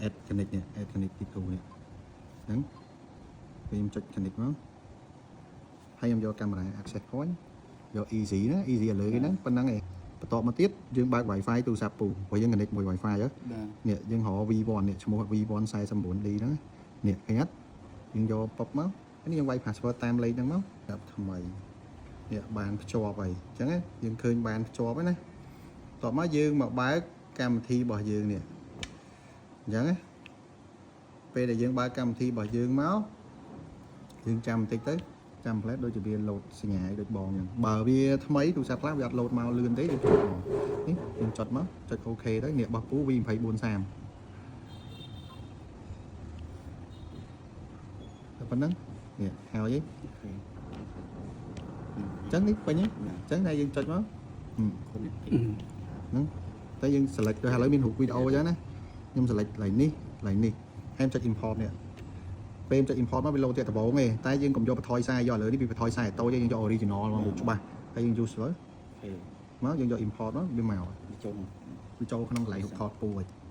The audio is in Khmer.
add connect នេះ add connect ទី2នេះហ្នឹងពេលខ្ញុំចុច connect មកហើយខ្ញុំយកកាមេរ៉ា access point យក easy ណា easy ឥឡូវគេហ្នឹងប៉ុណ្ណឹងឯងបន្ទាប់មកទៀតយើងបើក Wi-Fi ទូរស័ព្ទពូព្រោះយើង connect មួយ Wi-Fi ហ៎។ បាទ។ នេះយើងរក V1 នេះឈ្មោះ V1 49D ហ្នឹងនេះឃើញអត់យើងយកប៉ុបមកនេះយើងវាយ password តាមលេខហ្នឹងមកចាប់ថ្មីនេះបានភ្ជាប់ហើយអញ្ចឹងណាយើងឃើញបានភ្ជាប់ហើយណាបន្ទាប់មកយើងមកបើកកម្មវិធីរបស់យើងនេះអញ្ចឹងណាពេលដែលយើងបើកកម្មវិធីរបស់យើងមកយើងចាំបន្តិចទៅចាំផ្លែដូចជាវាលោតសញ្ញាឲ្យដូចបងអញ្ចឹងបើវាថ្មីទូរស័ព្ទខ្លះវាអត់លោតមកលឿនទេយើងចុចមកនេះយើងចុចមកចុច OK ទៅនេះរបស់ពូ V2430 តែប៉ុណ្្នឹងនេះហើយឯង OK។ អញ្ចឹងនេះពេញហ្នឹងអញ្ចឹងតែយើងចុចមកហឹម connect ហ្នឹងតែយើង select ទៅឥឡូវមានរូបវីដេអូអញ្ចឹងណាខ្ញុំ select កន្លែងនេះកន្លែងនេះហើយខ្ញុំចុច import នេះពេលចុច import មកវាលោតទៀតដំបូងឯងតែយើងកុំយកបន្ថយខ្សែយកឥឡូវនេះវាបន្ថយខ្សែតូចឯងយើងយក original មករូបច្បាស់ហើយយើង use ទៅ OK មកយើងយក import មកវាមក វាចូល វាចូលក្នុងកន្លែងរូបថតពូឯង។